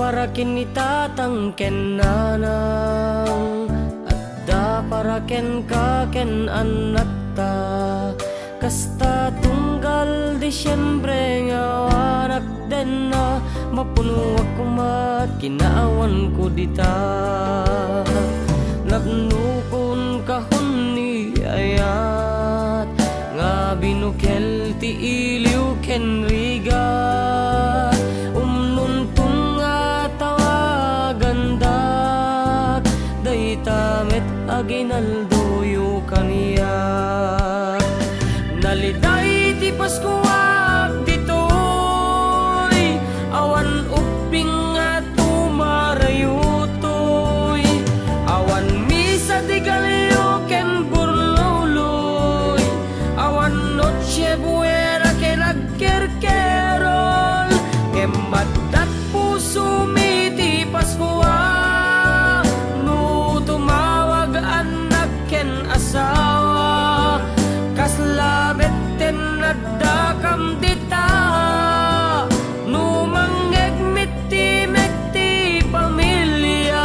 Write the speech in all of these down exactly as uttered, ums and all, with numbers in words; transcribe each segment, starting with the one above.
Para ken ni tatang ken nanang, adda para kenka ken annakta. Kasta tunggal Disiembre nga awanak denna, mapunoak koma ti kinaawanko dita. Napnokon kahon ni ayat nga binukel ti iliw ken rigat. Umnonton nga tawagandak, dayta met aginaldoyo kaniak. Naliday ti Paskuak ditoy, awan ubbing nga tumarayotoy. Awan misa ti galio ken burluloy, awan Noche Buena ken agkerkerol, ngem addat pusomi ti Paskua. No tumawag annak ken asawa, kasla metten addakam dita. No mangngegmit ti met ti pamilia.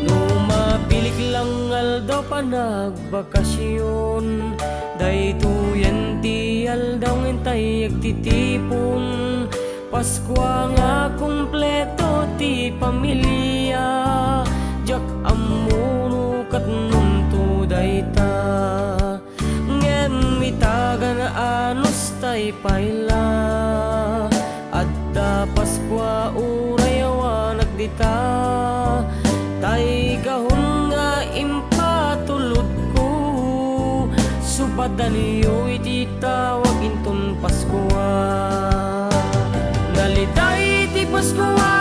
No mapilik lang nga aldaw panagbakasyon, daytoyen ti aldaw nga intay agtitipon. Paskua nga kompleto ti pamilia, diak ammo no katnonto dayta. Ngem itagan anus tay pay la, adda Paskua uray awanak dita. Tay gahom nga impatulodko, supadanyo iti tawag inton Paskua. Naliday ti Paskua